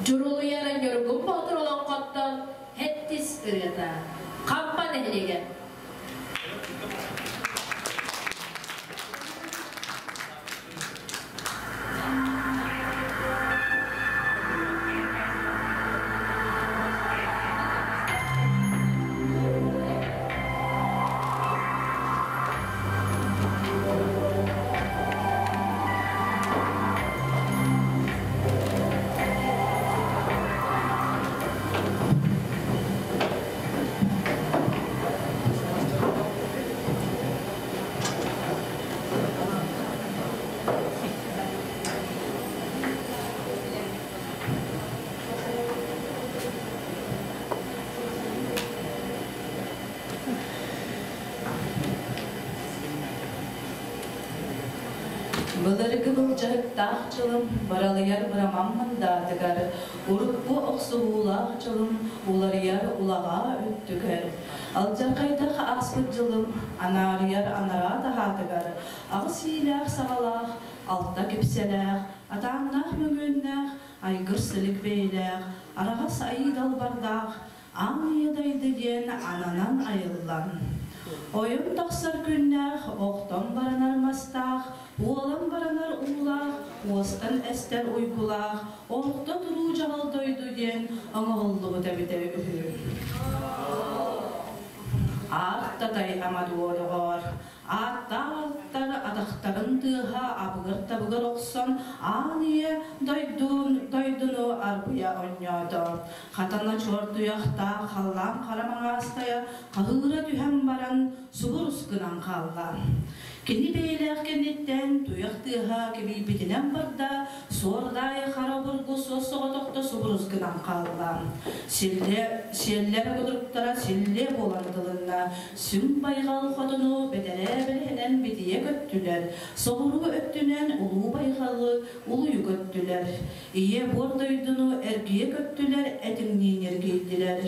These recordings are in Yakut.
Дьурулуйар Ньургун Боотур олоҥхоттон Һэттис ырыата. Хампа нэһилиэгэ. Былыргы былдьаһыктаах дьылым баралыйар быраман мындаатыгар, урукку охсуһуулаах дьылым уларыйар улаҕаа өттүгэр, алдьархайдах ааспыт дьылым анаарыйар анараа таһаатыгар, аҕыс иилээх-саҕалаах, алта кипсэлээх, атааннаах мөҥүөннээх, айгыр силик бэйэлээх, араҕас айыы далбардаах, Аан ийэ дайды диэн ананан айыллан, ойон тахсар күннээх, охтон баранар мастаах, уолан баранар уулаах, уостан эстэр уйгулаах, орто туруу дьаһал дойду диэн оҥоһуллубут эбитэ үһү. Аартатай амадуодоҕоор, Ааттаах атахтарын тыаһа абыгыр-табыгыр охсон, аан ийэ дойдун, дойдуну арбыйа оонньоото. Хатана чуор туйахтаах халлаан хара маҥаастайа хаһыыра түһэн баран, субурус гынан хаалла. Кини бэйэлээх кэнниттэн туйах тыаһа кибийбитинэн барда, Суордаайы хара обургу суос-соҕотохто субурус гынан хаалла. Силлиэ, сиэллэр кутуруктара силлиэ буолан тылынна. Сүҥ байҕал хотуну бэтэрээ бэлэһинэн битийэ көттүлэр, соҕуруу өттүнэн улуу байҕалы улуйу көттүлэр. Ийэ буор дойдуну эргийэ көттүлэр, этиҥниин эргийдилэр.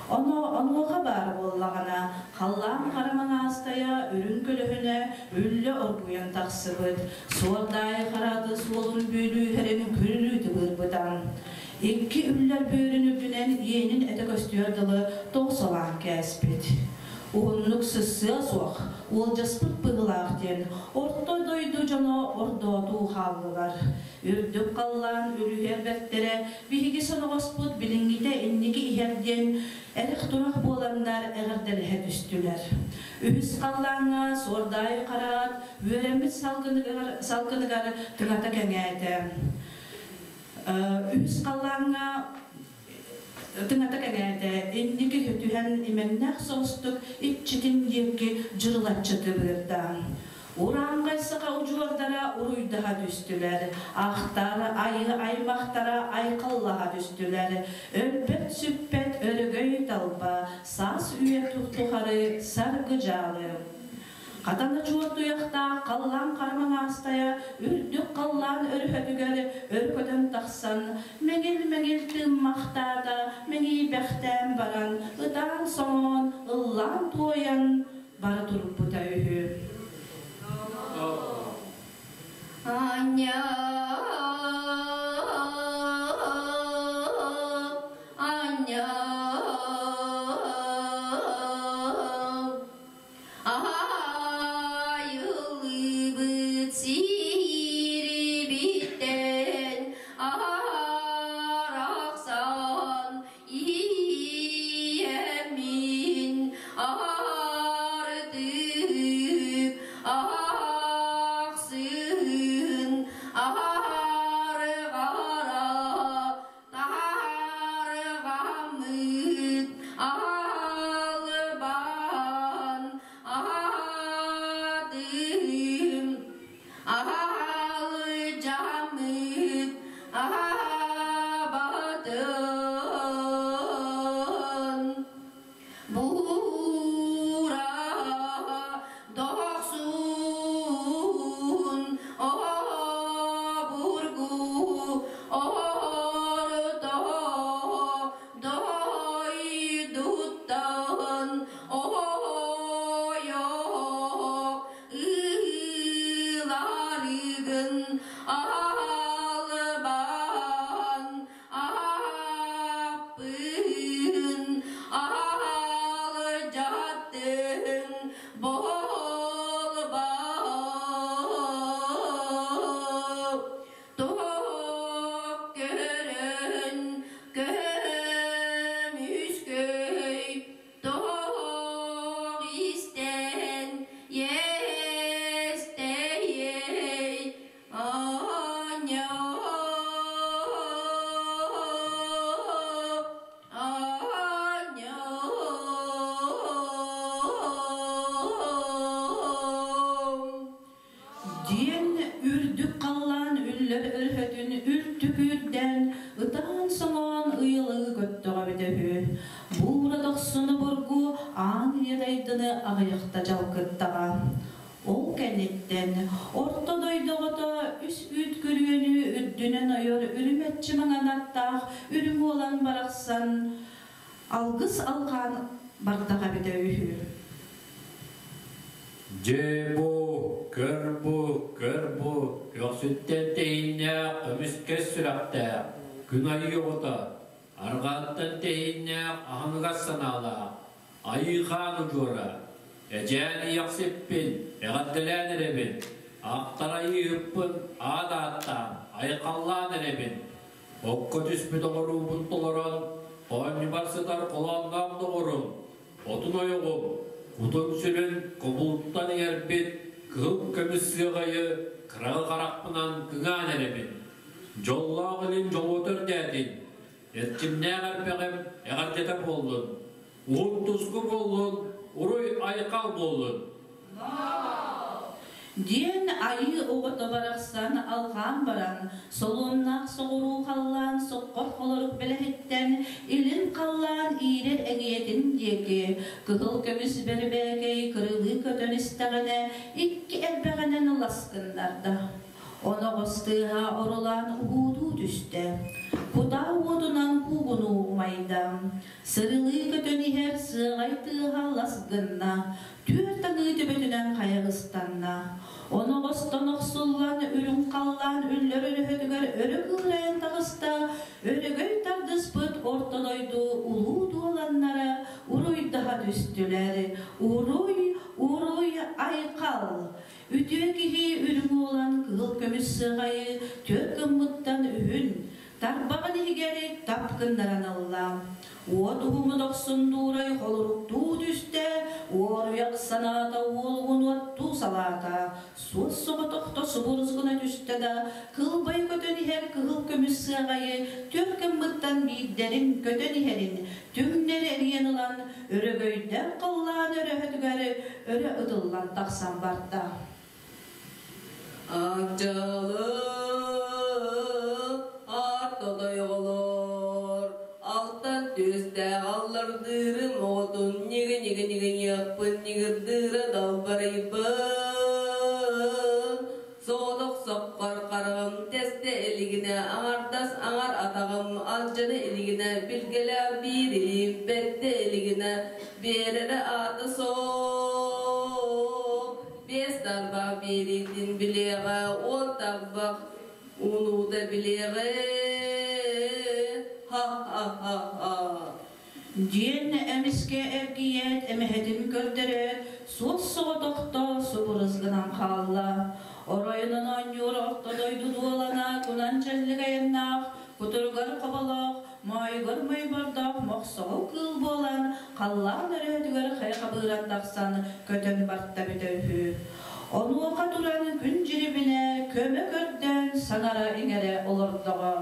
Ону онуоха баар буоллаҕына, халлаан хара маҥаастайа үрүҥ көлөһүнэ үллэ оргуйан тахсыбыт. Суордаайы харааты суолун бүөлүүһэрин күрүлүү тыбыырбыта. Икки үллэр бүөрүн үрдүнэн иэнин этэ көстүөр дылы тоҕусалаан кээспит. Уһуннук сыссыа суох, уолдьаспыт быһыылаах диэн орто дойду дьоно ордоотуу хааллылар. Үрдүк халлаан үлүһүйэр бэртэрэ биһиги соноҕоспут билиҥҥитэ инники иһэр диэн эрэх-турах буоланнар эҕэрдэлэһэ түстүлэр. Үһүс халлааҥҥа Суордаайы хараат үөрэммит салгыныгар, салгыныгар тыҥата кэҥээтэ. Үһүс халлааҥҥа тыҥата кэҥээтэ, инники түһэн имэҥнээх соҕустук иччитин диэки дьырылаччы тыбыырда. Урааҥхай саха удьуордара уруйдаһа түстүлэр, ахтар айыы аймахтара айхаллаһа түстүлэр, өлбөт-сүппэт өрөгөй талба, саас үйэ тухары саргы дьаалы. Хатана чуор туйахтаах халлаан харамаҥаастайа үрдүк халлаан өрүһөтүгэр өр көтөн тахсан, мэҥил-мэҥил тыыммахтаата, мэҥийбэхтээн баран, ытаан-соҥоон, ыллаан-туойан бара турбута үһү. Аня, Аня, Айыллыбыт сирибиттэн арахсан иэмин артык ахсын. аҕыйахта дьалкыттаҕа. Ол кэнниттэн орто дойду оҕото үс үүт күрүөнү үрдүнэн ойор үрүмэччи маҥан аттаах үрүҥ уолан барахсан алгыс алҕаан бардаҕа эбитэ үһү. Дьэ бу, көр бу, көр бу, көхсүттэн тэһииннээх көмүскэс сүрэхтээх, күн айыы оҕото, арҕааттан тэһииннээх аһыныгас санаалаах, айыы-хаан удьуора, эдьээн ийэхсиппин, эҕэрдэлээн эрэбин, ахтар айыыһыппын аат ааттаан, айхаллаан эрэбин, окко түспүт оҥоруубун толорон, хоонньубар сытар холоонноох доҕорум, Отун ойоҕум, кутун-сүрүн кобултан иҥэрбит кыһыл көмүс сыаҕайы кыраҕы харахпынан кыҥаан эрэбин. Дьоллоох илин дьолуота үрдээтин, эрчимнээх эрбэҕим эҕэрдэтэ буоллун, уһун туску буоллун, уруй-айхал буоллун! Диэн айыы оҕото барахсан алҕаан баран, солуоннаах соҕуруу халлаан соххор холорук бэлэһиттэн илин халлаан иирэр эҥийэтин диэки кыһыл көмүс бэрбээкэй кырылыы көтөн истэҕинэ икки эрбэҕинэн лас гыннарда. Оноҕос тыаһа орулаан уһуутуу түстэ, кутаа уотунан куугунуу умайда. Сырылыы көтөн иһэр сыаҕай тыаһа лас гынна, түөрт аҥыы төбөтүнэн хайа ыстанна. Оноҕостон охсуллан үрүҥ халлаан үллэр өрөһөтүгэр өрө кыырайан таҕыста, өрөгөй тардыспыт орто дойду улуу дуоланнара уруйдаһа түстүлэр. Уруй, уруй, айхал! Үтүө киһи үрүҥ уолан кыһыл көмүс сыаҕайы түөрт гыммыттан үһүн, тарбаҕын иһигэр тап гыннаран ылла. Уот уһумун охсун дуурай холоруктуу түстэ, уоруйах санаата уолугун уоттуу салаата, суос соҕотохто субурус гына түстэ да, кылбай көтөн иһэр кыһыл көмүс сыаҕайы түөрт гыммыттан биирдэрин көтөн иһэрин түҥнэри эрийэн ылан, өрөгөйдөөх халлаан өрөһөтүгэр өрө ытыллан тахсан барда. Ардьалы артотой оҕолор, алтан түөстээх аллардыырым оҕотун ньиги-ньиги-ньигиньиэхпин ньыгырдыыра далбарыйбын. Соҕотох соххор хараҕым тэстэ илигинэ, аҥардас аҥар атаҕым алдьана илигинэ, билгэлээх биир илиим бэттэ илигинэ, биэрэрэ аата суох. Биэс тарбах биэриитин билиэҕэ, уон тарбах уунуута билиэҕэ. Ха-ха-ха-ха. Диэн эмискэ эргийээт эмэһэтин көрдөрөөт, суос-соҕотохто субурус гынан хаалла. Оройунан оонньуур орто дойду дуолана кунан чэллик айаннаах, кутуругар хоболоох, моойугар мойбордоох мохсоҕол кыыл буолан, халлаан өрөһөтүгэр хайа хабыыран тахсан көтөн барта бүтэ үһү. Онуоха туран күн дьирибинэ көмө көрдөөн саҥара-иҥэрэ олордоҕо.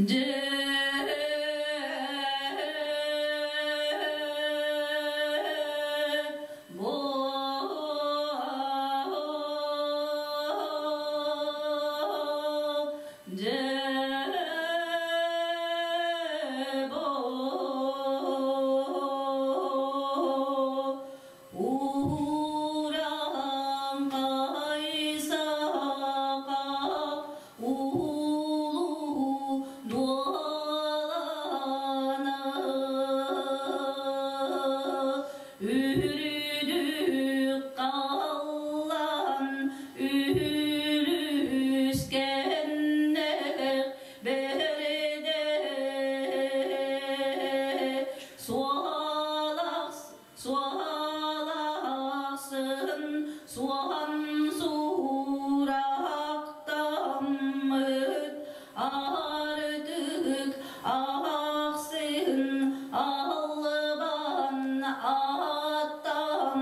Дьэ Уран саха улуу дуолана үрдүк халлан үлүскэннэх бэрдэ суолах Суоласын суон сурахтаммыт ардык ахсын албан аттаммыт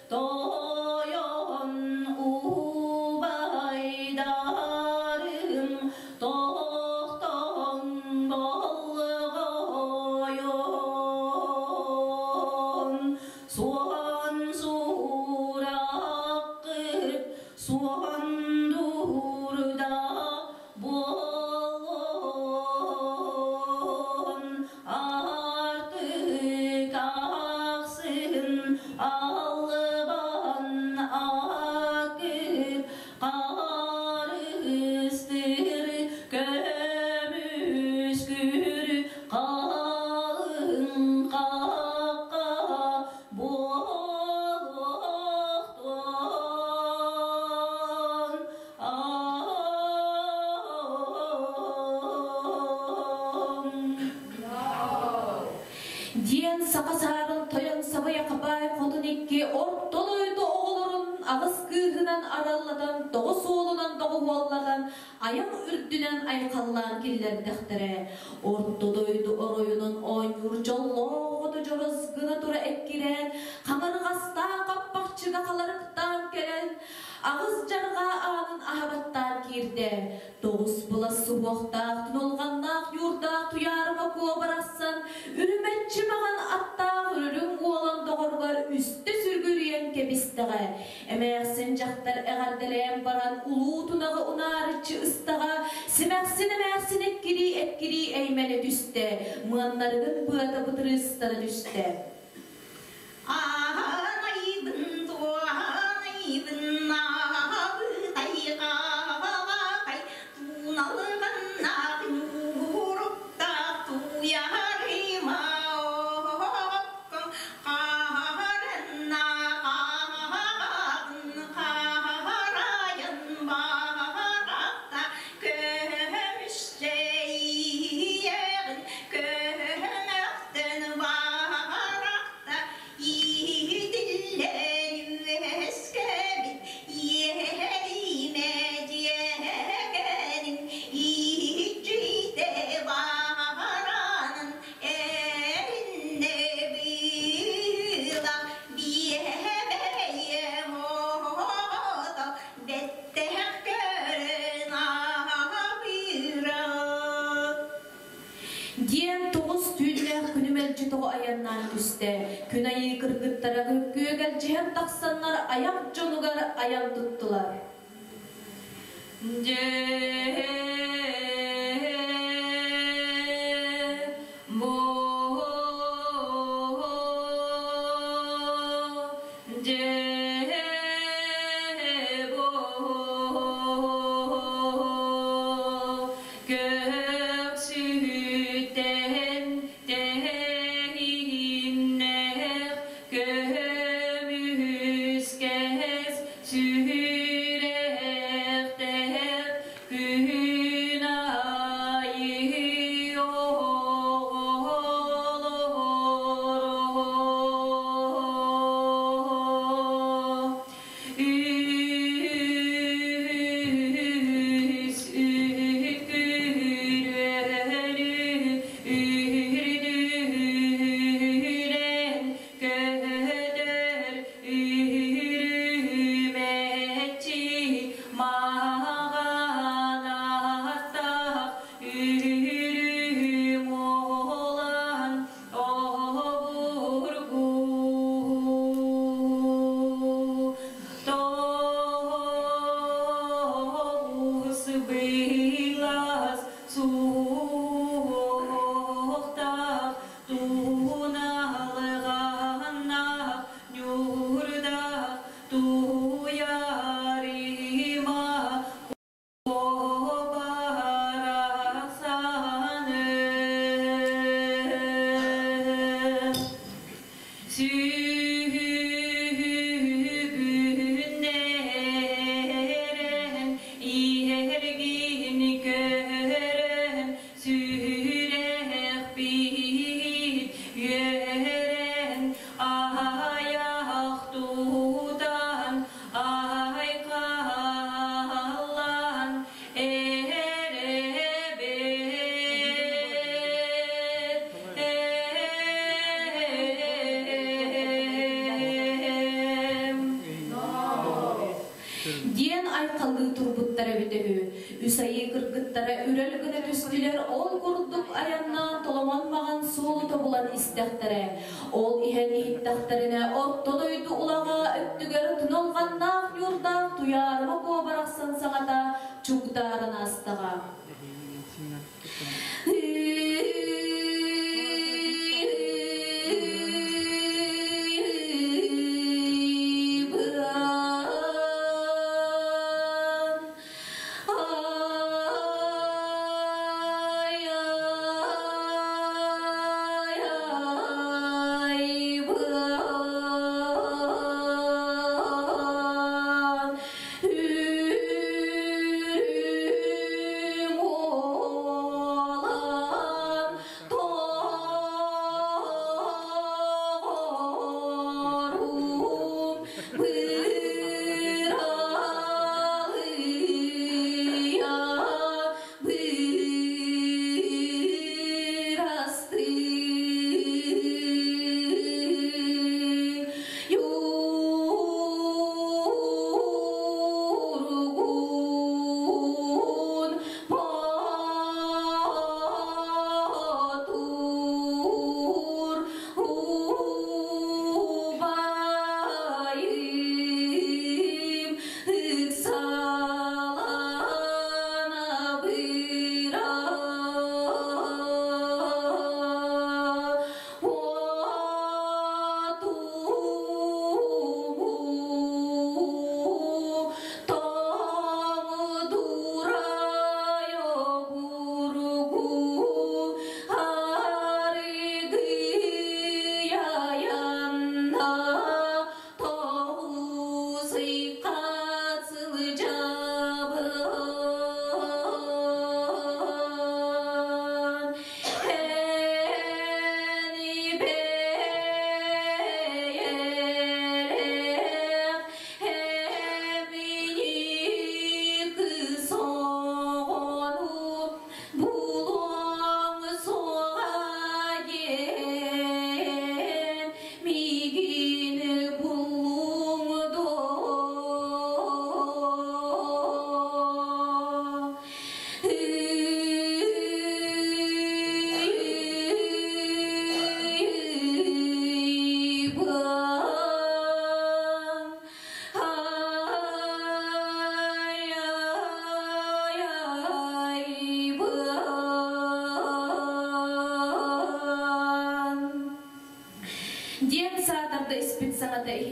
тойон убайдарым тохтон болҕойон суон сураххыт суон дуурда буолуон артык Саха саарын тойон Сабай Акабай хотун икки орто дойду оҕолорун аҕыс кыыһынан араллатан, тоҕус уолунан доҕуһуоллатан, айах үрдүнэн айхаллаан киллэрдэхтэрэ. Орто дойду оройунан оонньуур дьоллоох оҕото дьорос гына тура эккирээн, хамырҕастаах хаппахчыга халарыктаан кэлэн, аҕыс дьарҕаа аанын аһабаттаан киирдэ. Тоҕус былас суһуохтаах, тунулҕаннаах ньуурдаах Туйаарыма Куо барахсан үрүмэччи маҕан аттаах үрүҥ уолан доҕоругар үстэ сүргүрүйэн кэбистэҕэ. Эмээхсин дьахтар эҕэрдэлээн баран улуу тунаҕы унаарыччы ыстаҕа, симэхсин эмээхсин эккирии-эккирии эймэнэ түстэ, мыаннарыгын быата бытырыыстана түстэ. Ааһанайбын, туоһанайбын, аабытайҕаҕай, тууналыганнаах ньууруктаах тууйарыма оһокком, хаарыннаахаҕын хаарайан барахта, көмүсчэйиэҕин көмөхтөн барахта, иитиллэн үөскэбит иэримэ дьиэкэнин иччитэ баранын эриннэ быылах биэбэйэм оҕото бэттэх көрөн аһыыра. Диэн тоҕус түүннээх күнү мэлдьи тоҕо айаннаан түстэ. Күн айыы кыргыттара күөгэлдьиһэн тахсаннар айах дьонугар айан туттулар. Дьэ, бу, дьэ, бу, Көксүтэн тэһииннээх көмүскэс сүрэхтээх күн айыы оҕолоро. Үс үкүрүөнү үрдүнэн көтөр үрүмэччи маҕан аттаах үрүҥ уолан обургу тоҕус былас суохтаах туналҕаннаах ньуурдаах туйаарыма барахсаным. Сүгүннэрэн, иһэргин көрөн, сүрэхпит үөрэн, айах тутан, айхаллаан эрэбит. Диэн айхаллыы турбуттар эбитэ үһү. Үс айыы кыргыттара үрэл гына түстүлэр, ол курдук айаннаан толомон маҕан суолу тобулан истэхтэрэ. Ол иһэн иһиттэхтэринэ орто дойду улаҕа өттүгэр туналҕаннаах ньуурдаах Туйаарыма Куо барахсан саҥата чугдааран аастаҕа. Үрүҥ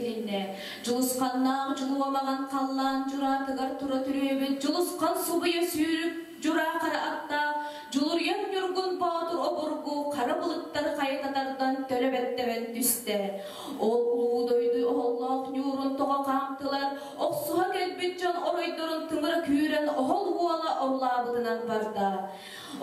Көһүннэ. Дьулусханнаах дьулуо маҕан халлаан дьураатыгар тура төрүөбүт Дьулусхан субуйа сүүрүк дьураа хара аттаах Дьулуруйан Ньургун Боотур обургу хара былыттар хайа тардан төлө бэттэбэн түстэ. Ол улуу дойду оһоллоох ньуурун тоҕо хаамтылар, охсуһа кэлбит дьон оройдорун тымыра күүрэн оһол уола орулаабытынан барда.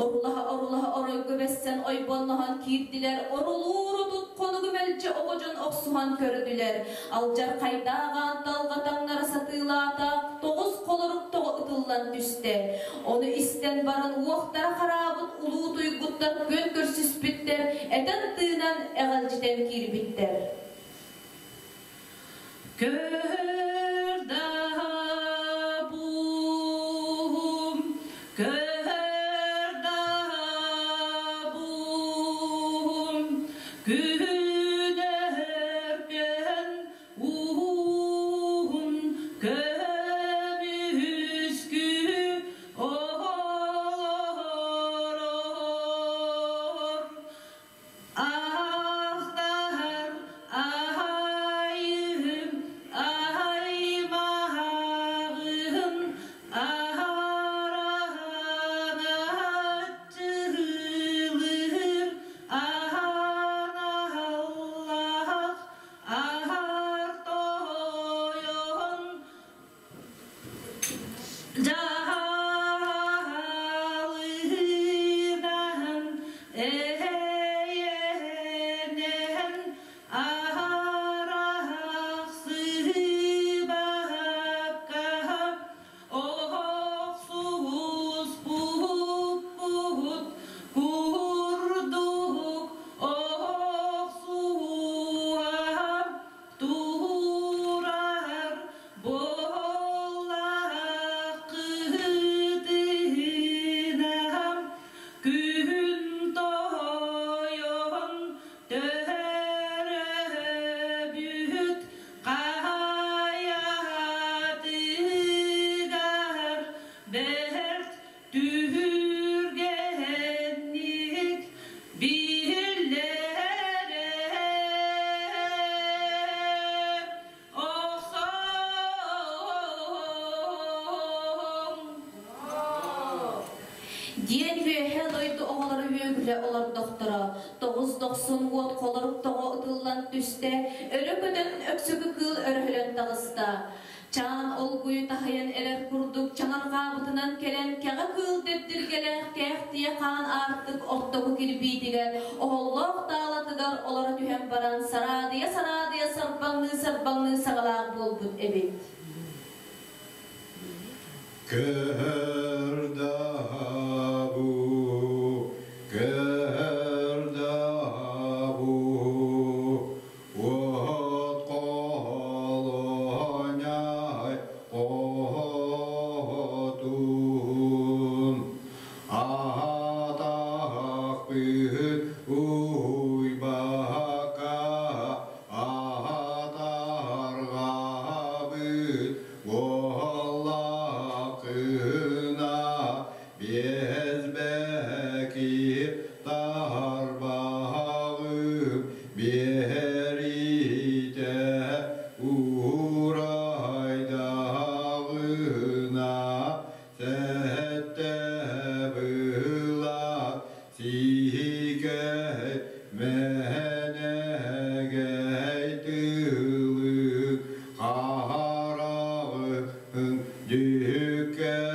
Орулаһа-орулаһа оройго бэссэн ойбонноһон киирдилэр, орулуур отут хонугу мэлдьи оҕо дьон охсуһан көрдүлэр. Алдьархайдааҕаан далга таҥнара сатыылаата, тоҕус холорук тоҕо ытыллан түстэ. Ону истэн баран уохтара хараабыт улуу туйгуттар күөн көрсүспүттэр, этэн-тыынан эҕэлдьитэн киирбиттэр. Көр да буум, көр да буум, күн өркөн уһун көмүскү олорор. Ахтар айым аймаҕым араҥаччылыыр аналлаах аһар тойон Дьаһалыынан эйэнэн аһарахсыбакка охсуспуппут курдук охсуһан турар буоллаххытына күн тойон төрөөбүт хайатыгар бэрт түһүргэнник биллэрэ охсон. Диэн үөһэ дойду оҕолоро үөгүлэ олордохторо. Тоҕус дохсун уот холорук тоҕо ытыллан түстэ, өрө көтөн өксөкү кыыл өрөһөлөн таҕыста. Чаан олгуйу таһыйан эрэр курдук чаҥырҕаабытынан кэлэн кэҕэ кыыл дэбдиргэлээх кээхтийэ хаан аартык ортоку кирбиитигэр оһоллоох таалатыгар олоро түһэн баран сараадыйа-сараадыйа сарбаҥныы-сарбаҥныы саҕалаах буолбут эбит. Көр да бу, көр да бу, уот холоняй хотун, аһатахпыт уйбакка аһатарҕабыт буоллаххына биэсбэки тарбаҕым биэриитэ уурайдаҕына сэттэ былаат сиикэй мээнэгэй тылык хараҕын дьүккэтин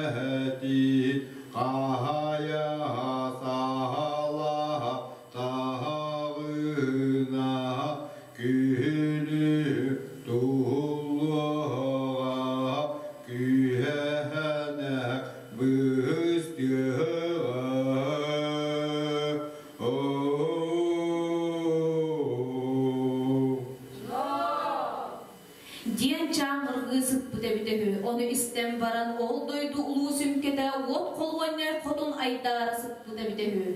хаһайа саала таҕына күнү туллуоҕа күһэнэх быстыаҕа. Диэн чааҥыргыы сыппыт эбитэ үһү. Ону истэн баран ол дойду улуу сүҥкэтэ уот холуонньай хотун айдаара сыппыт эбитэ үһү.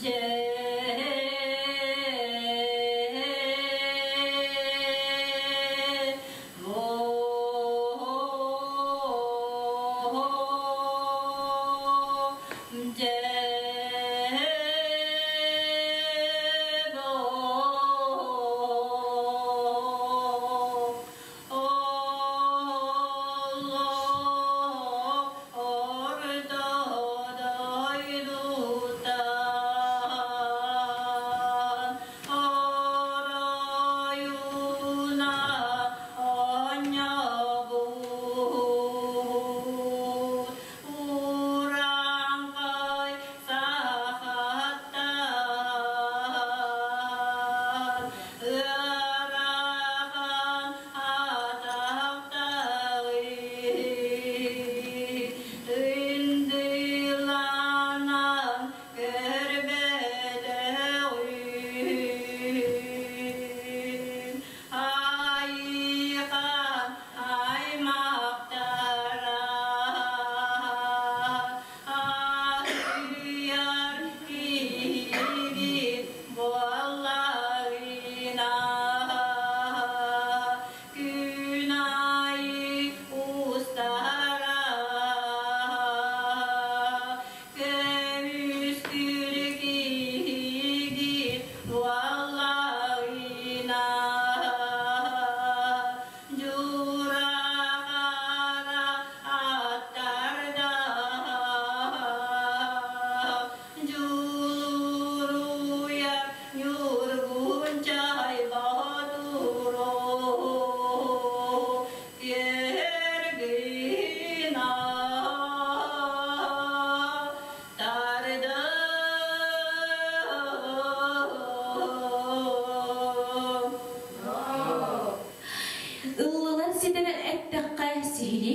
Дьэ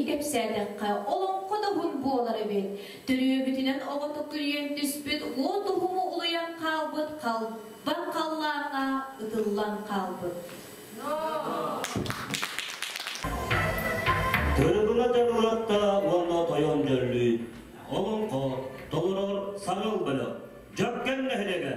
кэпсээтэххэ, олоҥхо да уһун буолар эбит. Төрүөбүтүнэн оҕото күрүйэн түспүт уот уһуму улуйан хаалбыт халбан халлааҥҥа ытыллан хаалбыт. Тырыбына Дьарылыатта уонна Тойон Дьөллүүт олоҥхо толорор Саҥыл бөлөх Дьөккөн нэһилиэгэ.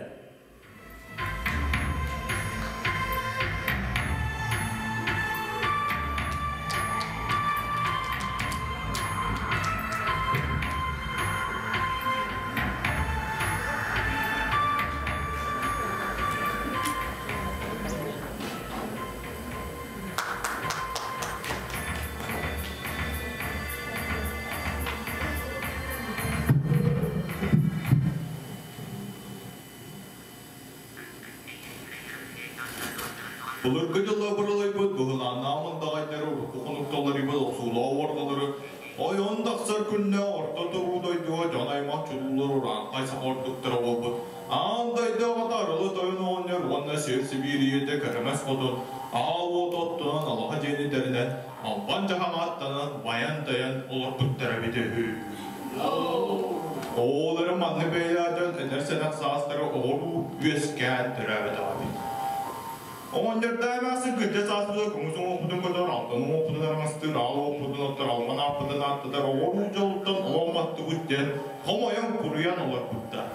Былыргы дьылла быралайбыт быһылааннаах мындаҕайдары урукку хонукталарыйбыт охсуулаах уорҕалары ойон тахсар күннээх орто туруу дойдуга дьон аймах чулуулар урааҥхай саха ордуктара буолбут аан дойду аҕата Арылы Тойон оҕонньор уонна сир Сибиир ийэтэ Кэрэмэс Хотун аал уоту оттунан алаһа дьиэни тэринэн албан дьаһаҥ ааттанан байан-тайан олорбуттара эбитэ үһү. Ол эрэ маннык бэйэлээх дьон эдэр-сэнэх саастара оҕолуу үөскээн төрөөбөтөх эбит. Оҕонньордоо эмээхсин кырдьа сааспыта көҥүс уҥуохпутун көтөр, алтан уҥуохпутун араҥастыыр, аал уоппутун оттор, алман ааппытын ааттатар, оҕолуу дьолуттан оломматтыбыт диэн хомойон куруйан олорбуттар.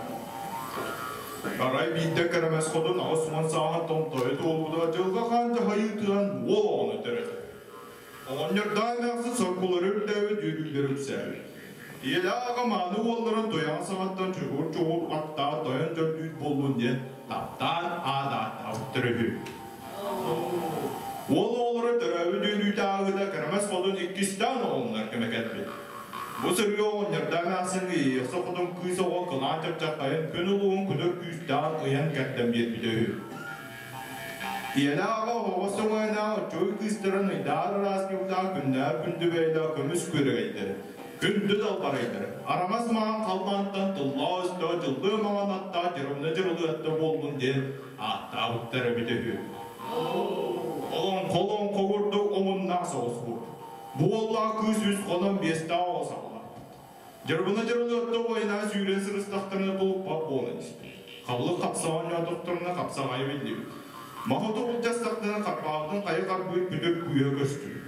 Арай биирдэ кэрэмэс хотун 80 сааһын томтойо туолбута дьылҕа хаан дьаһайыытынан уол оҕону төрөтөр. Оҕонньордоо эмээхсин соргулары үрдээбит, үөрүүлэрэ үксээбит. Ийэлээх аҕа мааны уолларын туйаҕын саҕаттан чугур-чугур аттаах тойон дьөрдүүт буоллун диэн таптаан аат-ааттаабыттар үһү. Уол оҕолоро төрөөбүт үөрүүтэ ааҕыыта кэрэмэс хотун иккистээн оҕолонор кэмэ кэлбит. Бу сырыы оҕонньордоо эмээхсин Иэйиэхсэ хотун кыыс оҕо кылаан чапчаххайын күн улууһун күтүр күүстээх ыйан кэрдэн биэрбитэ үһү. Ийэлээх аҕа оһоҕос сөҥөөнөөх оччугуй кыыстарын ыйдаар ыраас ньуурдаах күннээх күндүбэйдээх көмүс күөрэгэйдэрэ, күндү далбарайдара, араҥас маҥан халлаантан тыллаах-өстөөх дьыллыы маҥан аттаах дьырымна дьырылыатта буоллун диэн ааттаабыттар эбитэ үһү. Олоҥхо олоҥхо курдук омуннаах соҕус буолбут. Бу уоллаах кыыс үс хонон биэстээх оҕо саҕалаабыт. Дьырбына дьырылыатта убайынаан сүүрэн сырыстахтарына тулуппат буолан испит. Хабылык хапса оонньоотохторуна хапсаҕайа биллибит. Маһы былдьастахтарына харбаабытын хайа харбыыр күтүр күүһэ көстүбүт.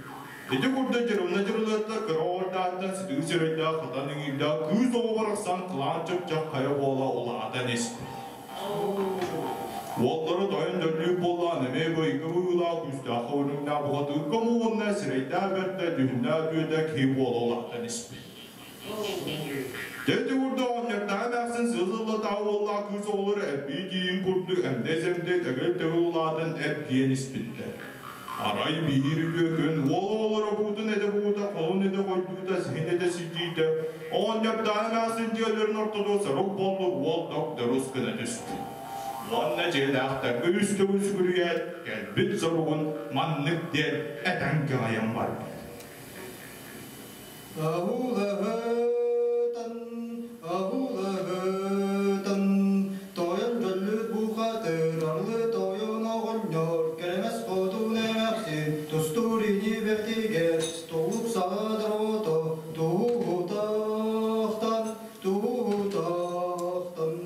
Ити курдук дьырымна дьырылыатта кыра оҕордааттан сытыы сирэйдээх хатан иҥиирдээх кыыс оҕо барахсан кылаан чыпчах хайа буола улаатан испит. Уоллара тойон дөллүүр буоллаан эмиэ быйгы быһыылаах күүстээх хабырыҥнаах бухатыырга муҥунна сирэйдээх бэртэ дьүһүннээх үөдэ киһи буола улаатан испит. Дьэ ити курдук оҕонньордоох эмээхсин сыл-сыллатааҕы уоллаах кыыс оҕолоро эбии тиийин курдук эмдэй-сэмдэй төгүл-төгүл улаатан эргийэн испиттэр. Арай биир үтүө күн уол оҕолоро буутун этэ буута, холун этэ хойдуута, сиһин этэ сидиитэ, оҕонньордоох эмээхсин дьиэлэрин ортотугар сорук боллур уол док-дорус гына түстэ. Уонна дьиэлээхтэргэ үс төгүл сүгүрүйээт, кэлбит соругун маннык диэн этэн кэҕийэн барбыт. Аһуулаһытан, аһуулаһытан, тойон дьөллүт бухатыр, арылы тойон оҕонньор, кэрэмэс хотун эмээхсин, тустуур ини бэртигэр, толук саҕа ото, туһутахтан, туһутахтан,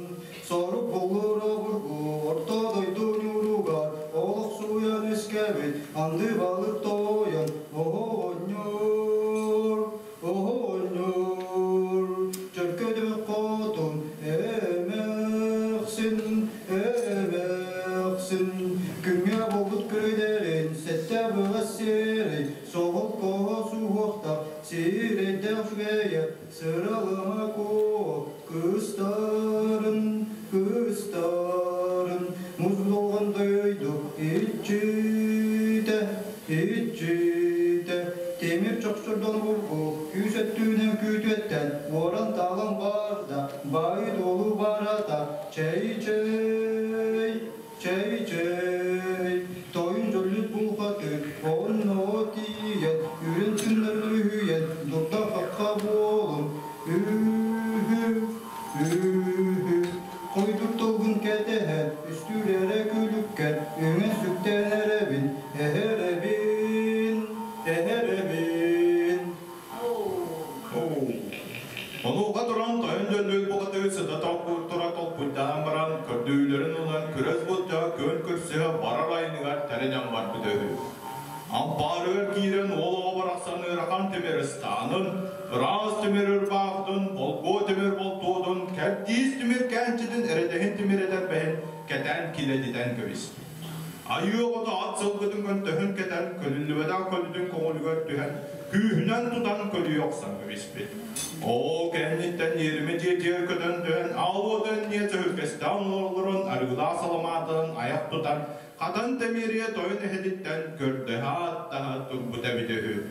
сорук боллур обургу, орто дойду ньууругар, олох сууйан үскэбит, анды балык тойон, оҕонньор, оҕонньор, чөркөдөм хотун, эмээхсин, эмээхсин, күҥҥэ буолбут күрүдэрин, сэттэ быҕас сиэрэй, соҕол коһо суһуохтах, сирэйдээх үчүгэйэ, сыралыма куо, кыстарын, кыстарын, муз долган дойду иччитэ, иччитэ, темир чохчордон бургу, күүс өттүүнэн күүтүөттэн, уоран таалан барда, баайы дуолу барата, чэй чэй, чэй чэй, тойун дьоллут булхаты, онно тиийэн, үрэн түннэрин үһүйэн, дурда хахха буолун, үһү, үһү, Койдур тылгын кэтэһэн, үстүүрэрэ күлүккэр, үҥэн сүктэн эрэбин, эһэрэбин, эһэрэбин. Ампаарыгар киирэн уол оҕо барахсан ыарахан тимир ыстаанын, ыраас тимир ырбаахытын, болгуо тимир болтуотун, кэрдиис тимир кээнчитин эрэдэһин тимир этэрбэһин кэтэн килэдитэн кэбиспит. Айыы оҕото ат сылгытын көнтөһүн кэтэн, көлүллүбэтэх көлүтүн көҥүлүгэр түһэн, күүһүнэн тутан көлүйэ охсон кэбиспит. Ол кэнниттэн иэримэ дьиэтигэр көтөн түһэн, аал уота инниэ сөһүргэстээн олорон, арыылаах саламаатынан айах тутан, Хатан Тэмиэрийэ тойон эһэтиттэн көрдөһө ааттаһа турбута эбитэ үһү.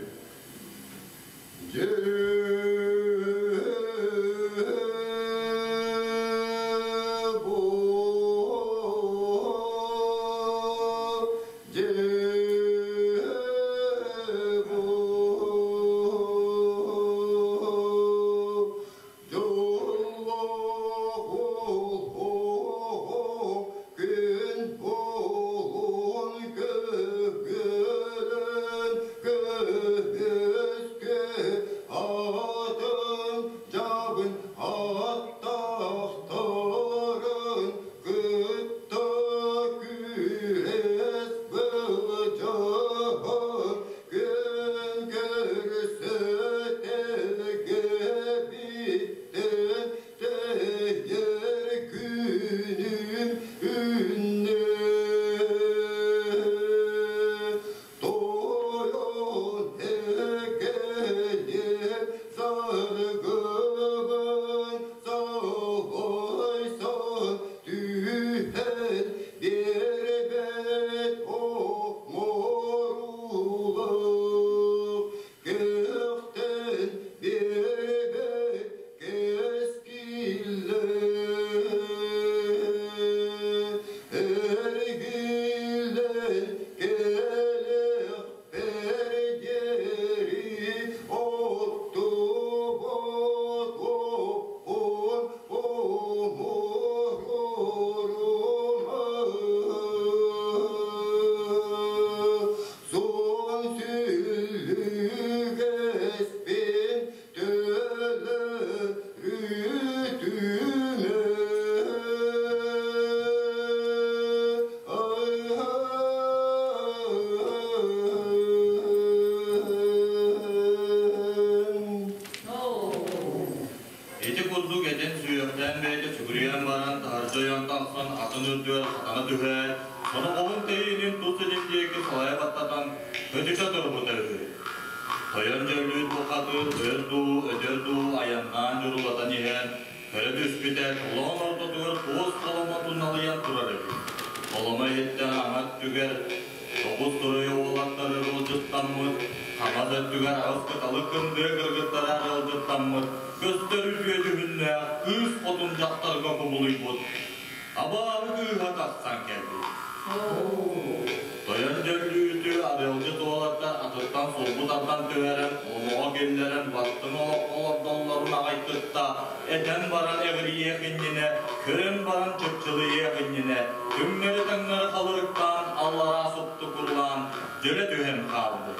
Ити курдук этин сүһүөхтээн бэйэтэ сүгүрүйэн баран, таһырдьа ойон тахсан атын үрдүгэр хатана түһээт, соноҕоһун тэйиинин тус илин диэки салайа баттатан, көтүтэ турбута үһү. Тойон дьөллүүт бухатыыр өр дуу, өтөр дуу айаннаан дьурулатан иһэн, көрө түспүтэ, толоон ортотугар туос холомо туналыйан турар эбит. Холомо иһиттэн аҥа өттүгэр тоҕус туруйа уолаттары ыалдьыттаммыт, хаҥас өттүгэр аҕыс кыталык кындыа кыргыттара ыалдьыттаммыт, көстөр үтүө дьүһүннээх кыыс хотун дьахтарга кубулуйбут абааһы кыыһа тахсан кэлбит. Тойон дьөллүүтү арыалдьыт уолаттар атыттан сулбу тардан түһэрэн, олоҕо киллэрэн бастыҥ олоххо олордоллорун аҕай кытта этэн баран эҕирийиэх иннинэ, көрөн баран чыпчылыйыах иннинэ, түҥнэри-таҥнары халырыктаан аллараа супту курулаан дьөлө түһэн хаалбыт.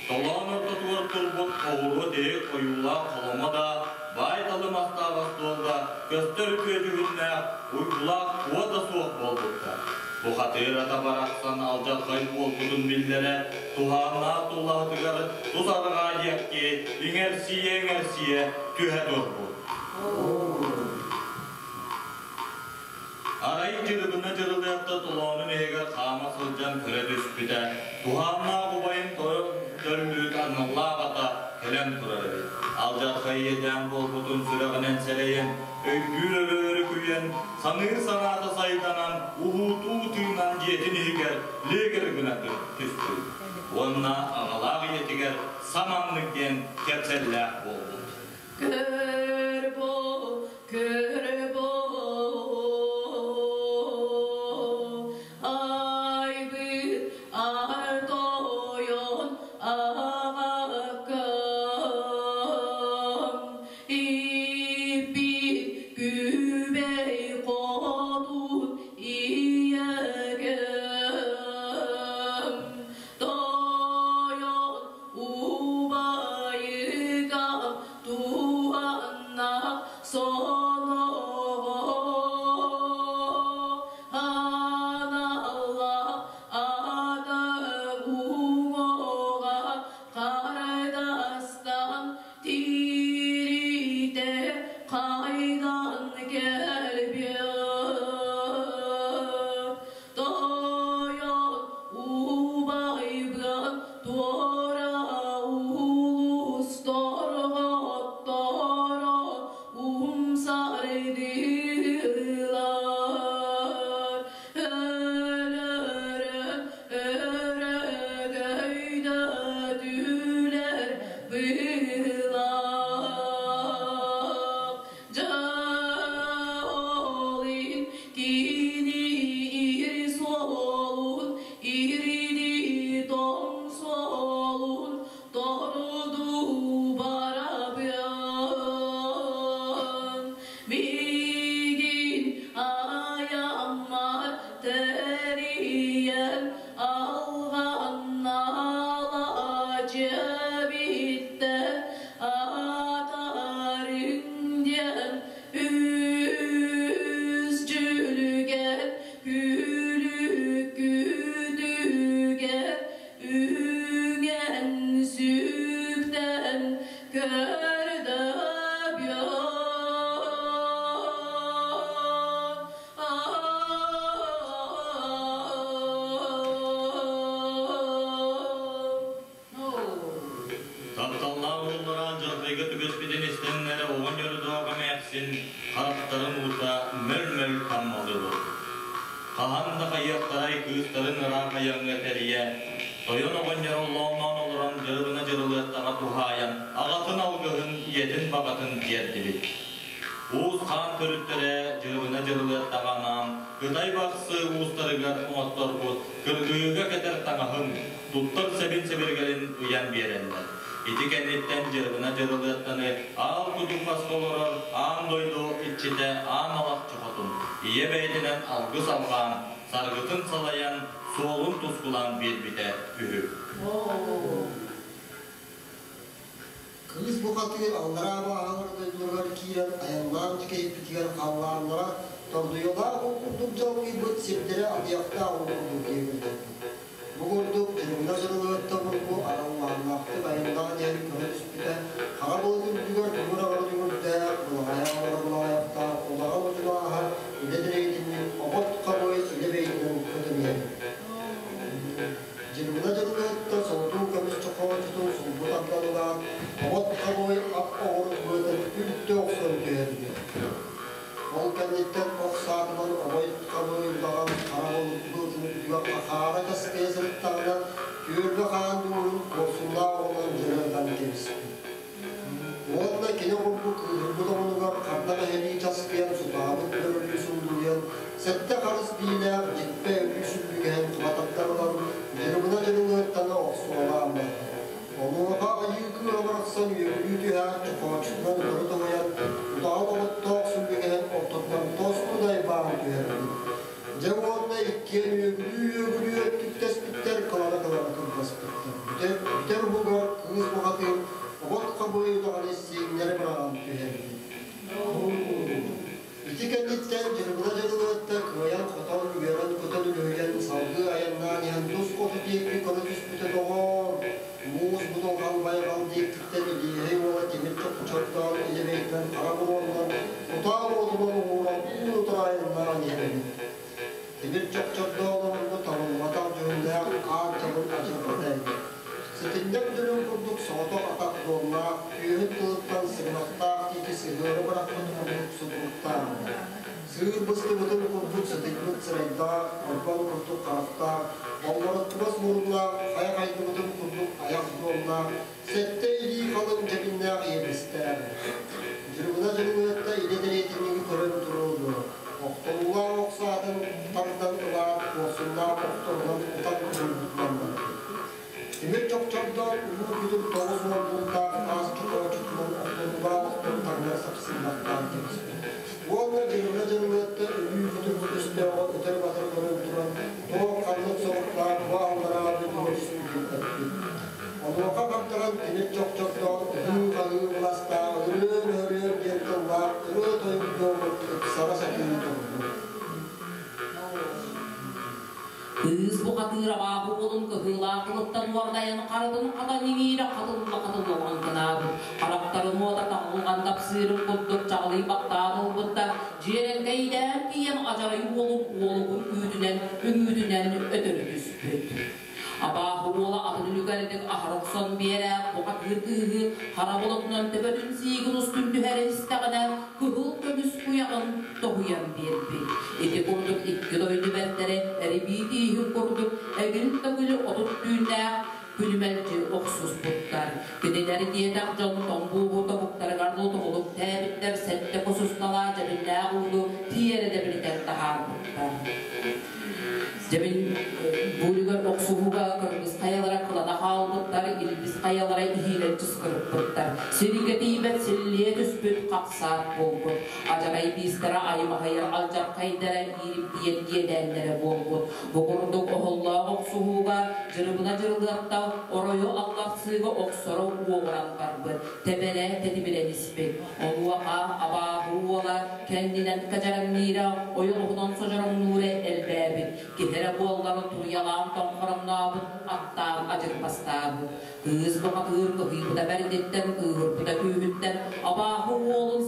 Толоон ортотугар турбут оҕуруо тиһик ойуулаах холомо да, баай-талым астаах остуол да көстөр үтүө дьүһүннээх, уйгулаах уо да суох буолбуттар. Бухатыыр ата барахсан алдьархай буолбутун биллэрэ, туһааннаах туллаһытыгар тус арҕаа диэки иҥэрсийэ-иҥэрсийэ түһэ турбут. Арай дьырыбына дьырылыатта толоонун иһигэр хаама сылдьан көрө түспүтэ, туһааннаах убайын тойон дьөллүүт аналлаах ата кэлэн турар эбит. Алдьархай иэдээн буолбутун сүрэҕинэн сэрэйэн, өйдүүр өрөөрү күйэн, саныыр санаата сайданан, уһуутуу тыынан дьиэтин иһигэр лиэгир гына түспүт. Уонна аҕалаах ийэтигэр саманнык диэн кэпсэллээх буолбут. Көр бу, көр бу, айбыт аар тойон аҕаккам, ииппит күбэй хотун ийэкэм, тойон убайыгам туһанна сонордоох. Дьиэбиттэ атаарыҥ диэн үс дьүлүгэн күлүк күтүгэр үҥэн сүктэн көрдөбүөн. Тапталлаах уоллара дьалбайга түбэспитин истэннэрэ оҕонньордоох эмээхсин харахтарын уута мөл-мөл таммалыыр. Хаһан да хайыахтарай кыыстарын ыраах айаҥҥа тэрийэ, тойон оҕонньор оллоонноон олорон дьырыбына дьырылыаттаҕа туһаайан аҕатын алгыһын, ийэтин баҕатын тиэрдибит. Уус хаан төрүттэрэ дьырыбына дьырылыаттаҕа анаан Кытай бахсы уустарыгар оҥотторбут кыргыыга кэтэр таҥаһын, туттар сэбин-сэбиргэлин ыйан биэрэллэр. Ити кэнниттэн Дьырыбына Дьырылыаттаны аал кутук маска олорор аан дойду иччитэ Аан Алахчы Хотун ийэ бэйэтинэн алгыс алҕаан, саргытын салайан, суолун тускулаан биэрбитэ үһү. Кыыс бухатыыр аллараа бааһалар дойдуларыгар киирэн айаннаан дьикэйбитигэр халлааннара тордуйалаах ол курдук дьалкыйбыт сирдэрэ атыйахтаах ол курдук диэбиллэрбит. Бу курдук дьырыбына дьырылыаттан урукку араллааннаахтык айаннаан иһэн көрө түспүтэ хара былыт үрдүгэр дүҥүр аҕара дүҥүрдээх, былаҕайа аҕара былаҕайахтаах удаҕан удьулааһа илэ дэриэтинньик обот хабыай илэ бэйэтинэн көтөн иһэр. Дьырыбына дьырылыатта солотуу көмүс чохооччутун сулбу тардан ылаат, обот хабыай ап оҕурук быатын үлтү охсон түһэрдэ. Ол кэнниттэн ох саатынан обой хабыай удаҕан хара быатын үрдүгэр хахаара таскайа сырыттаҕына, түөлбэ хаан дууһун куорсуннаах оҕунан дьырылытан кэбиспит. Уонна кини курдук кыыһырбыт омунугар ханна мэһэлии часкыйан сутаабыт бөрөлүү сундулуйан, сэттэ харыс биилээх дьиппэ өлүү сүллүгэһин хабататтан ылан, дьырыбына дьырылыаттана охсуолаан барда. Онуоха айыы кыыһа барахсан үөгүлүү түһээт, чохооччутунан утары тоһуйан, утаҕын оботтоох сүллүгэһин ортотунан тосту дайбаан түһэрбит. Дьэ уонна иккиэн үөгүлүү-үөгүлүү өттүктэспиттэр, кылана-кылана кырбаспыттар. Бүтэр, бүтэр уһугар кыыс бухатыыр обот хабыай удаҕаны сиэҥнэри быраҕан түһэрбит. Ити кэнниттэн Дьырыбына Дьырылыатта кыайан-хотон, үөрэн-көтөн үлүһүйэн салгыы айаннаан иһэн тус хоту диэки көрө түспүтэ доҕоор, муус будулҕан байҕал диэкиттэн Илиэһэй уола тимир чопчордоон илэбэйтэн хара буруоннан кутаа уотунан уһууран уун-утары айаннаан иһэр эбит. Тимир чопчордоон оҥорбут табыллыбатах дьүһүннээх аат дьабын адьырҕата эбит. Ситинньэх дьүлүн курдук соҕотох атах дуомнаах, түөһүн тылыттан сыгынахтаах диэки сыһыары бырахпыт курдук сутуруктаах этэ. Сыыр быстыбытын курдук сытыйбыт сырайдаах, ойбон курдук харахтаах, боллороттубас муруннаах, хайа хайдыбытын курдук айах дуомнаах, сэттэ илии халыҥ дьэбиннээх иэдэстээх. Дьырыбына дьырылыатта илэ дэриэтинньиги көрөн туруо Охторуулаах ох саатын тардан ылаат, куорсуннаах охторунан ытан уһуйбутунан барбыт. Тимир чохчордоон улуу күтүр 90 бултаах таас чохооччутунан охторуулаах охтон таҥнары сапсыймахтаан кэбиспит. Уонна дьырыбына дьырылыатта өлүү күтүр өстөөҕө өтөр-батары көрөн туран, туох ханнык соруктаах бу аллараа дойдуга түспүтүн эппит. Онуоха хардаран тимир чохчордоон ыһыы-хаһыы быластаах ырыа-мөһөрүөр диэн тыллаах ырыа-тойук дуомун ыпсара сатыы турбут. Кыыс бухатыыр абааһы уолун кыһыылаах тылыттан уордайан харытын хатан иҥиирэ хатылла-хатылла лаҥкынаабыт. Харахтарын уота таҕылҕан тапсыырын курдук чаҕылыйбахтаан ылбыт да, дьиэрэҥкэйдээн тиийэн адьарай уолун уолугун үүтүнэн, үҥүүтүнэн өтөрү түспүт. Абааһы уола атын үлүгэрдик аһара охсон биэрээт, бухатыыр кыыһы хара болотунан төбөтүн сиигин устун түһэрэн истэҕинэ, кыһыл көмүс куйаҕын тоһуйан биэрбит. Ити курдук икки дойду бэртэрэ эрибии тииһин курдук эгил-төгүлү 30 түүннээх күлүмэлдьи охсуспуттар. Кинилэри диэтэх дьон тоҥбууһу тобуктарыгар лутугулук тээбиттэр, сэттэ кусусталаа дьэбиннээх ууну тиэрэ дэбилитэн таһаарбыттар. Дьэбин буулугар охсуһууга кыргыз хайалара кылана хаалбыттар, илбис хайалара иһиилэр чыскырыппыттар. Сиргэ тиийбэт силлиэ түспүт хахсаат буолбут. Адьарай биистэрэ аймаһыйар алдьархайдара ииримтийэр иэдээннэрэ буолбут. Бу курдук оһоллоох охсуһууга Дьырыбына Дьырылыатта оройу алларсыыга охсоро уоҕуран барбыт, тэбэрэ тэтимирэн испит. Онуоха абааһы уола кэннинэн кадьараҥныыра, ойоҕоһунан содьороҥнуура элбээбит. Киһи эрэ буоллар туруйалаан тоҥхороҥнообут, аттаан адьырбастаабыт. Кыыс бухатыыр кыһыйбыта бэрдиттэн, кыыһырбыта күүһүттэн абааһы уолун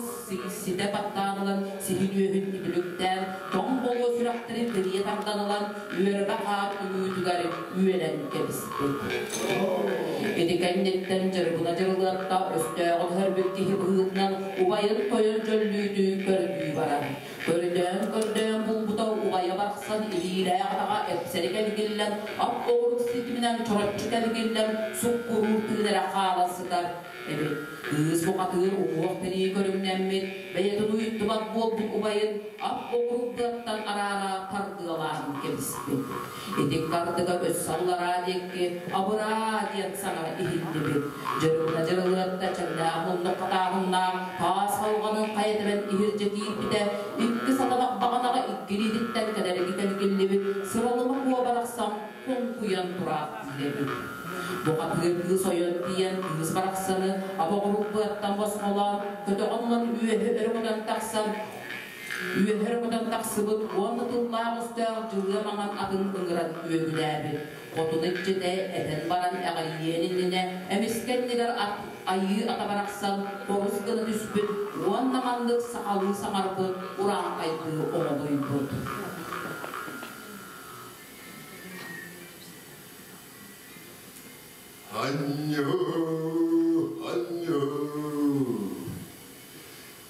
ситэ баттаан ылан, сиһин үөһүн үбүлүктээн, тоҥ болуо сүрэхтэрин тирийэ тардан ылан, үөрбэ хаар үҥүүтүгэр үөлэн кэбиспит. Ити кэнниттэн Дьырыбына Дьырылыатта өстөөҕүн өһөрбүт киһи быһыытынан убайын тойон дьөллүүтү көрдүү барар. Көрдөөн-көрдөөн булбута убайа барахсан илиилээх атаҕа эпсэри кэлгиллэн, ап оҕурук ситиминэн чороччу кэлгиллэн, суккуруур тыын эрэ хаала сытар эбит. Кыыс бухатыыр уҥуох тирии көрүҥнэммит, бэйэтин уйуттубат буолбут убайын ап оҕурук быаттан араара тардыалаан кэбиспит. Ити ыккардыга өссө аллараа диэки абыраа диэн саҥа иһиллибит. Дьырылына дьырылыатта чэҥнээх муннук хатааһыннаах таас халҕанын хайа тэбэн иһирдьэ киирбитэ, икки сатанах баҕанаҕа икки илиититтэн кэдэрги кэлгиллибит сыралыма куо барахсан хоҥкуйан тураахтыыр эбит. Бухатыыр кыыс ойон тиийэн кыыс барахсаны абоҕурук быаттан босхолоон, көтөҕөн ылан үөһэ өрө көтөн тахсан Үөһэ өрөкөтөн тахсыбыт уонна тыллаах өстөөх дьылыа маҥан атын ыҥыран үөгүлээбит. Хотун иччитэ этэн баран эҕэрийиэн иннинэ эмискэ иннигэр ат айыы ата барахсан хорус гына түспүт уонна маннык сахалыы саҥарбыт урааҥхайдыы оҥолуйбут. Анньыы, анньыы,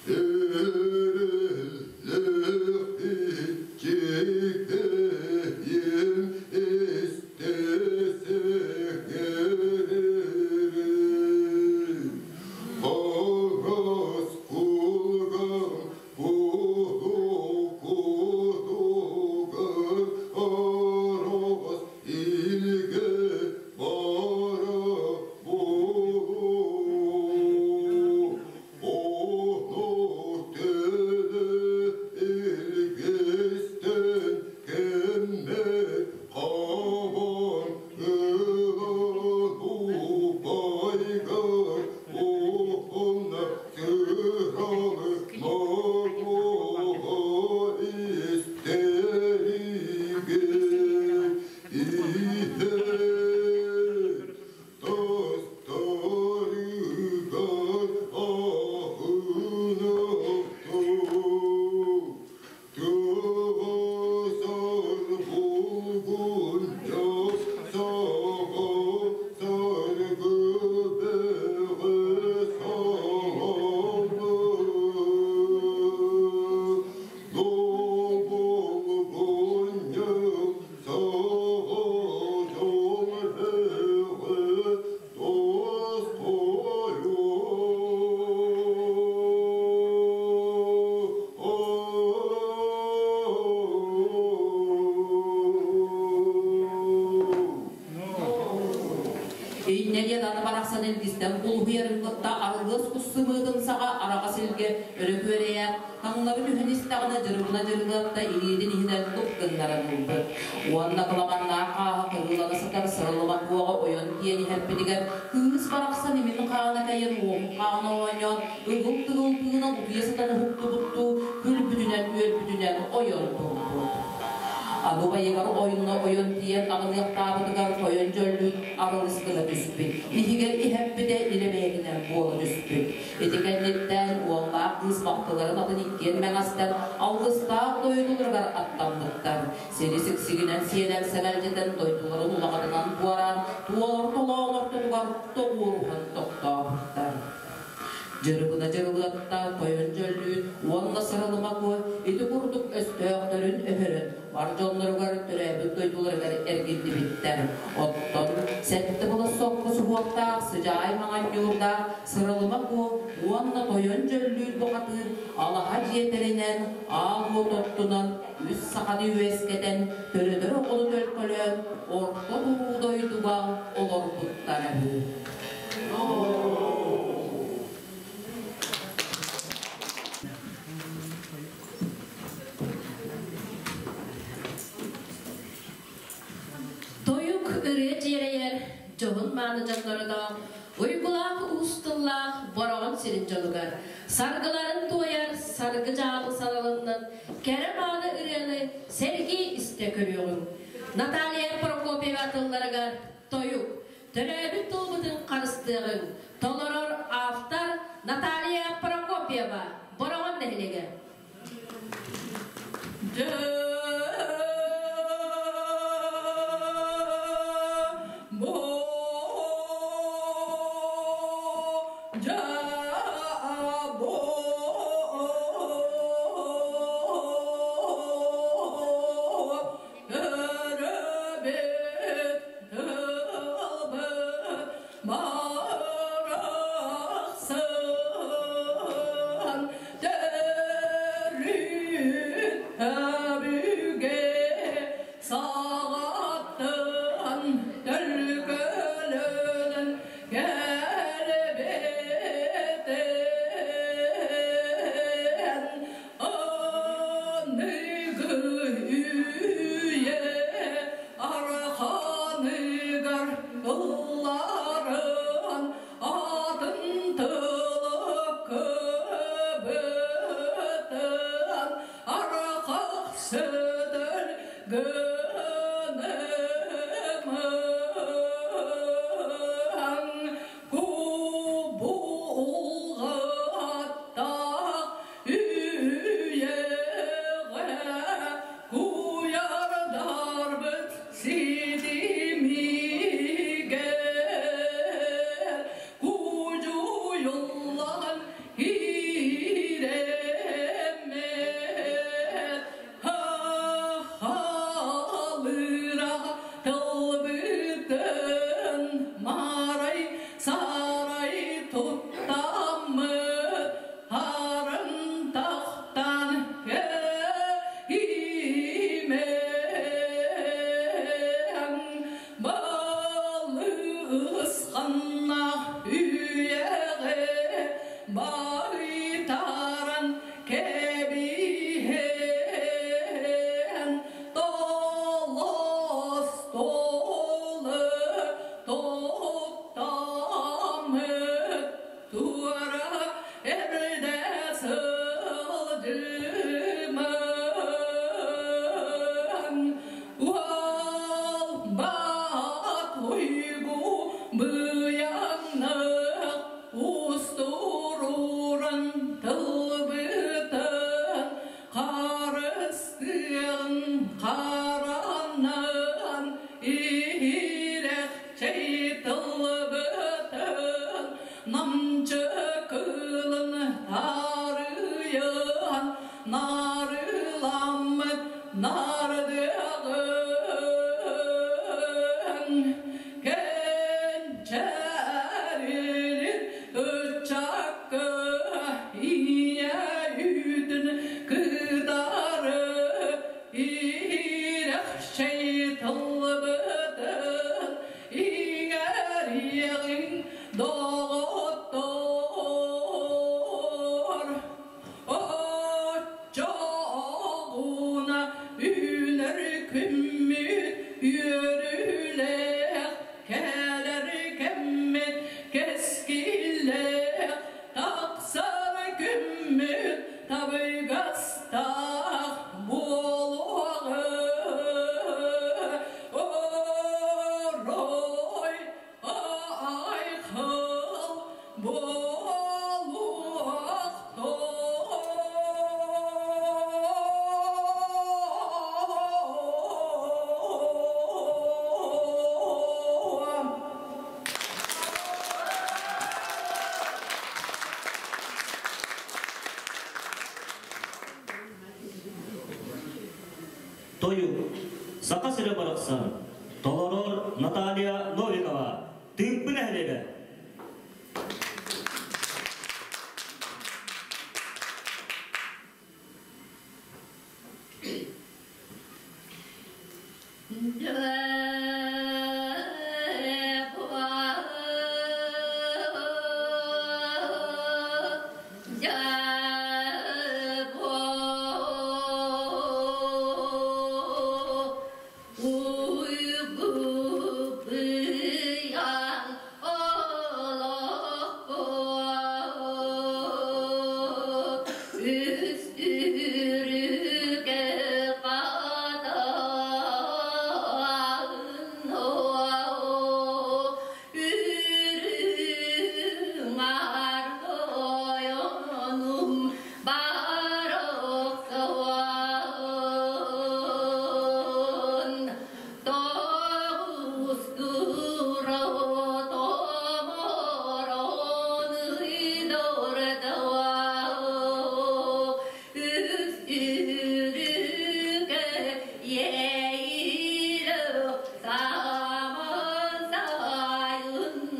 Эрэллээх иччигэйим истэсэҥэрэрин, Хаҥас кулгам куту-кутугар араас илгэ бара буолуо. Ону төлө илгистэн кэммэр хабан ылан убайгар уонна сыралы моргуга истэригин иһэр Тастарыгар аһыныахтыы, тыгысар булгунньах саҕа саргы бэҕэ саламы. Добулгунньах саҕа дьол бэҕэ Инньэ диэн аны барахсан илгистэн кулуһуйарын кытта арылыас кус сымыытын саҕа араҕас илгэ өрө күөрэйээт, таҥнары түһэн истэҕинэ дьырыбына дьырылыатта илиитин иһинэн луп гыннаран ылбыт. Уонна кыламаннаах хааһа кырыылана сытар сырылыма туоҕа ойон тиийэн иһэрбитигэр кыыс барахсан имин хаана кэйэн уоһун хаана оонньоон ыгыл-тыгыл тыынан утуйа сытан уһуктубуттуу күлбүтүнэн-үөрбүтүнэн ойон турбут. Аны убайыгар ойунна ойон тиийэн аҕыныахтаабытыгар тойон дьөллүүт арылыс гына түспүт. Иһигэр иһэппитэ илэ бэйэтинэн буола түспүт. Ити кэнниттэн уоллаах кыыс бахтыларын атын иккиэн мэҥэстэн алгыстаах дойдуларыгар аттаммыттар. Сири сиксигинэн сиэлэн сэмэлдьитэн дойдуларын улаҕатынан туораан, туолар толоон ортотугар тоҕуоруһан тохтообуттар. Дьырыбына дьырылыатта, тойон дьөллүүт уонна сыралыма куо ити курдук өстөөхтөрүн өһөрөн, бар дьонноругар төрөөбүт дойдуларыгар эргиллибиттэр. Оттон сэттэ былас сокко суһуохтаах сыдьаай маҥан ньуурдаах Сыралыма Куо уонна Тойон Дьөллүүт бухатыыр алаһа дьиэтэринэн, аал уот оттунан, үс саханы үөскэтэн, төрөтөр оҕону төлкөлөөн, орто туруу дойдуга олорбуттара үһү. Тойук ырыа дьиэрэйэр дьоһун мааны дьоннордоох, уйгулаах уус тыллаах Бороҕон сирин дьонугар саргыларын туойар саргы дьаалы салалыннын кэрэ мааны ырыаны сэргии истэ көрүөҕүҥ. Наталья Прокопьева тылларыгар тойук, төрөөбүт тылбытын харыстыаҕыҥ, толорор автор Наталья Прокопьева, Бороҕон нэһилиэгэ. Тойук, Саха сирэ барахсан, толорор Наталья Новикова, Тыымпы нэһилиэгэ.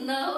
Yeah.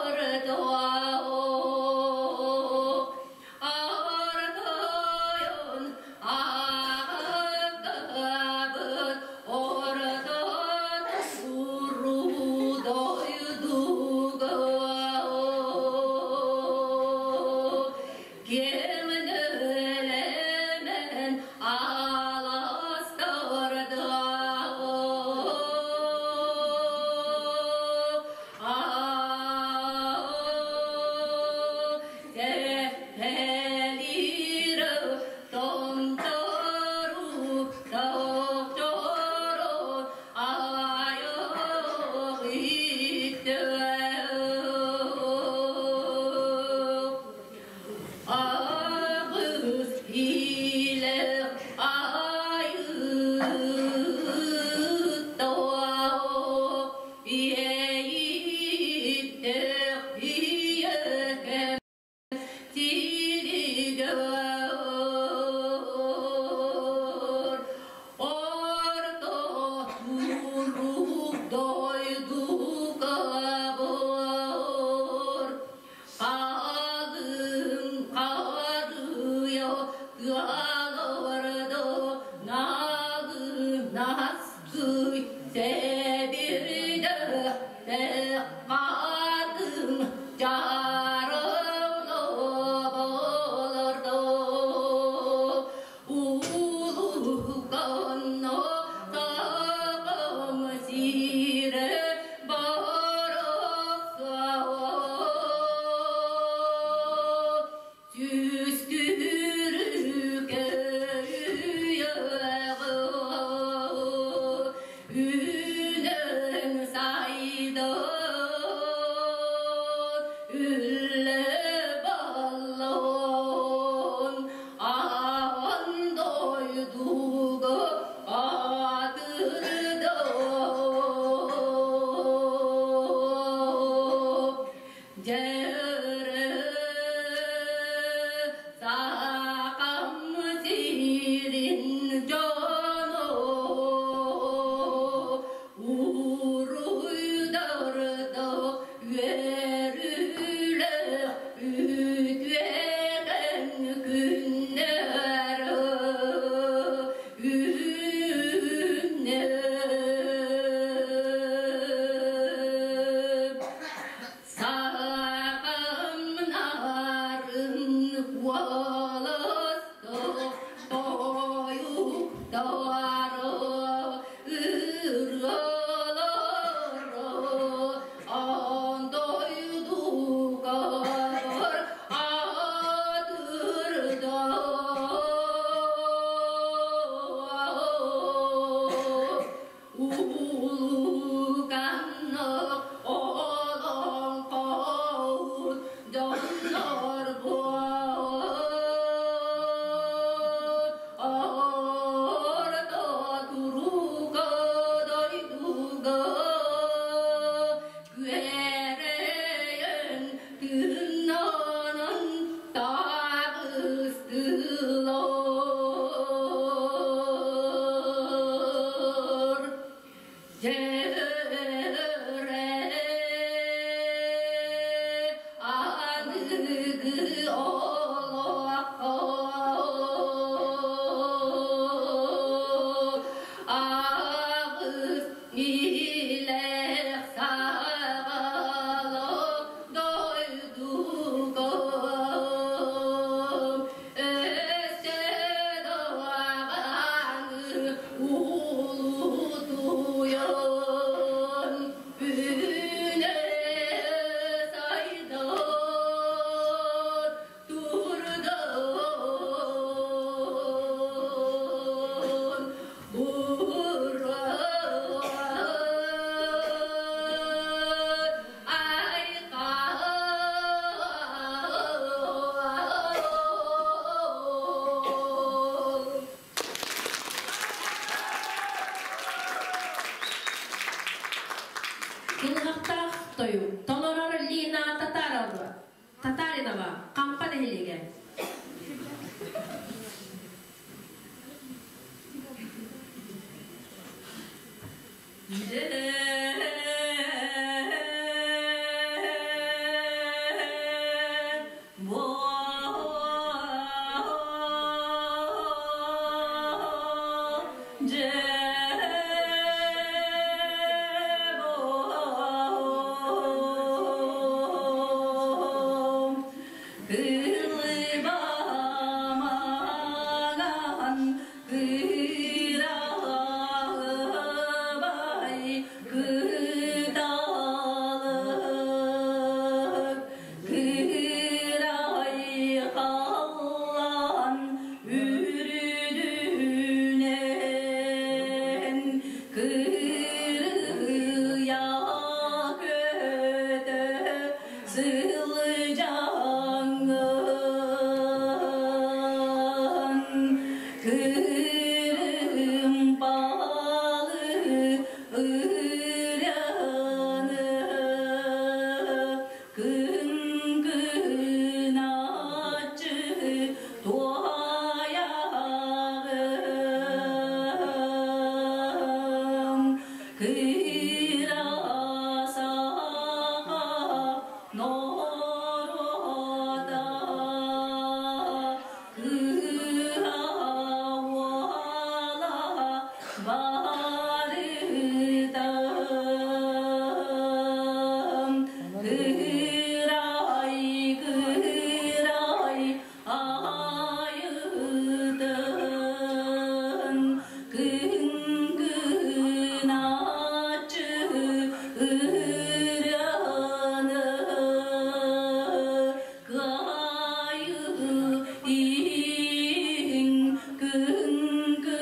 Сылдьаҥҥын кырыымпалы ырыаны кыҥкыначчы туойаҕын кыра саха норуота кыра уола барыта кырай кырай айытын кыҥкыначчы ырыаны кыайыы иһин кыҥкыната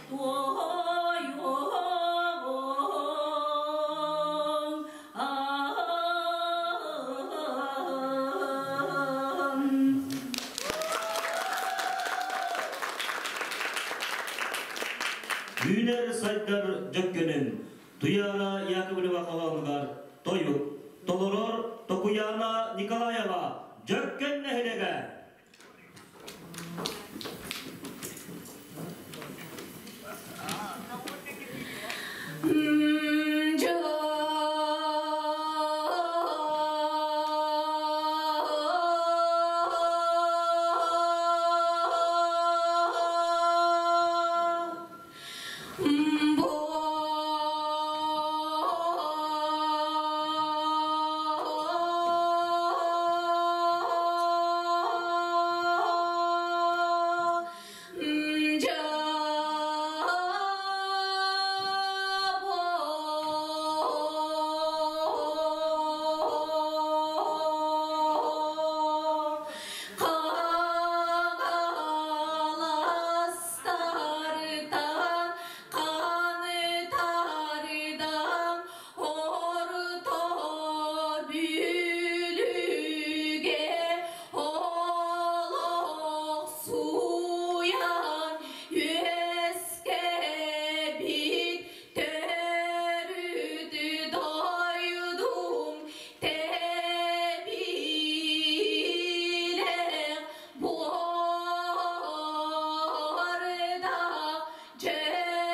туойуоҕуҥ аан. Үүнэр сайдар дьөккөнүн Туяра Яковлева хоһоонугар тойук толорор Токуяна Николаева Дьөккөн нэһилиэгэ. Хаҥаластартан Ханытардан Орто Бүлүүгэ олохсуйан үөскээбит төрүт дойдум тэбиилээх буордаах дьөккөнүм.